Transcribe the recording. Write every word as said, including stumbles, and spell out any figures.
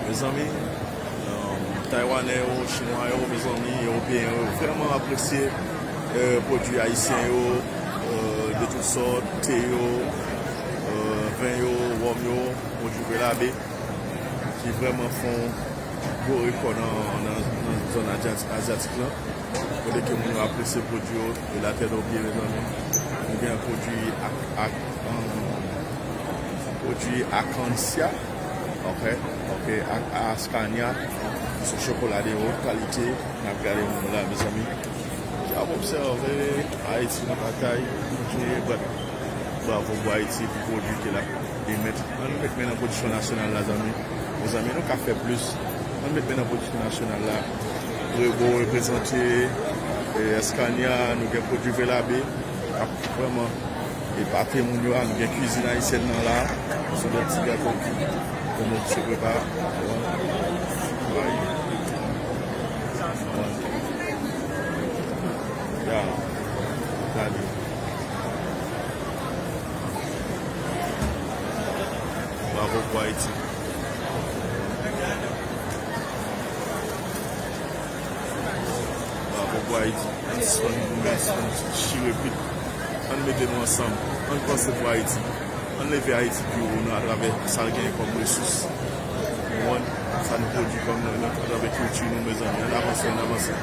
Mezanmi, um, Taywanè yo, Chinwa yo, mezanmi, Ewopeyen yo vrèman apresye, euh, pwodui ayisyen yo, euh, de tout sòt, te yo, euh, ven yo, wòm yo, pwodui Velabe, ki vrèman fè yon gwo rekò nan, nan, nan zòn azyat-, azyatik lan. Kote ke moun yo apresye pwodui yo, e la tèt o pye, mezanmi. Nou gen pwodui ak, ak, um, pwodui Akansya, ok, ok, ak Askanya, ki se chokola de wot kalite. N ap gade moun la, mezanmi. N ap obsève Ayiti nan batay, Bondye, bra-, bravo pou Ayiti, pou pwodui ke l ap emet. Ann met men nan pwodiksyon nasyonal la, zanmi. Mezanmi, nou ka fè plis. Ann met men nan pwodiksyon nasyonal la. Rebo reprezante, e, Eskanya, nou gen pwodui Velabe, k ap vrèman epate moun yo a. Nou gen kwizin ayisyèn nan la. Se de ti gato ki, ke nou se prepare. Wi. Wi. Ya. Gade. Bravo pou Ayiti. Bravo pou Ayiti. Ann sispann goumen, ann sispann chire pit. Ann mete nou ansanm. Ann panse pou Ayiti. Ann leve Ayiti pi wo nan atravè sa l genyen kòm resous. Ou konprann? Sa nou pwodui kòm nan, nan, atravè kilti nou, mezanmi. Ann avanse, ann avanse.